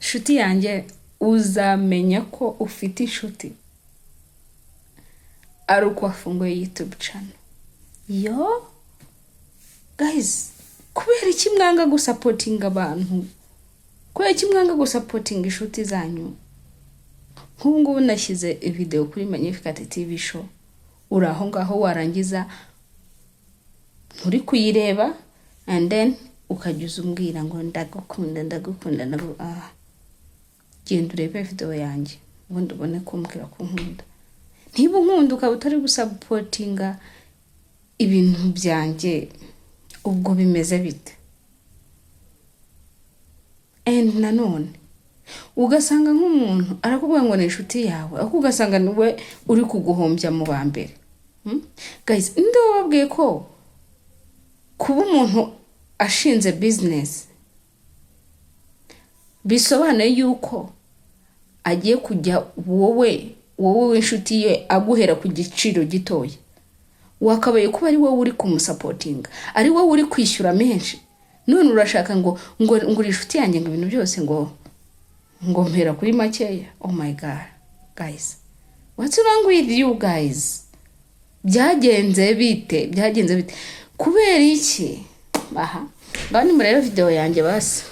Inshuti yanjye, uzamenya ko ufite inshuti ari uko wafunguye YouTube channel. Yo guys, kubera iki mwanga gusupportinga abantu? Kubera iki mwanga gusupportinga inshuti zanyu? Nk'ubu ngubu nashyize video kuri Magnificat TV Show, uri aho ngaho, warangiza nturi kuyireba, and then ukajya uza umbwira ngo "Ndagukunda, ndagukunda, ah. Genda urebe video yanjye, ubundi ubone kumbwira ko unkunda. Niba unkunda ukaba utari gusupportinga ibintu byanjye, ubwo bimeze bite? And nanone ugasanga nk'umuntu arakubwira ngo ni inshuti yawe, ariko ugasanga niwe uri kuguhombya mu ba mbere. Guys, ninde wababwiye ko kuba umuntu ashinze business bisobanuye yuko agiye kujya wowe w'inshuti ye aguhera ku giciro gitoya? Wakabaye kuba ari wowe uri kumusupportinga, ari wowe uri kwishyura menshi. None urashaka ngo uri inshuti yanjye, ngo ibintu byose ngo mpera kuri makeya. Oh my God, guys, what's wrong with you guys? Byagenze bite? Byagenze bite? Kubera iki? Aha ngaho nimurebe video yanjye basi.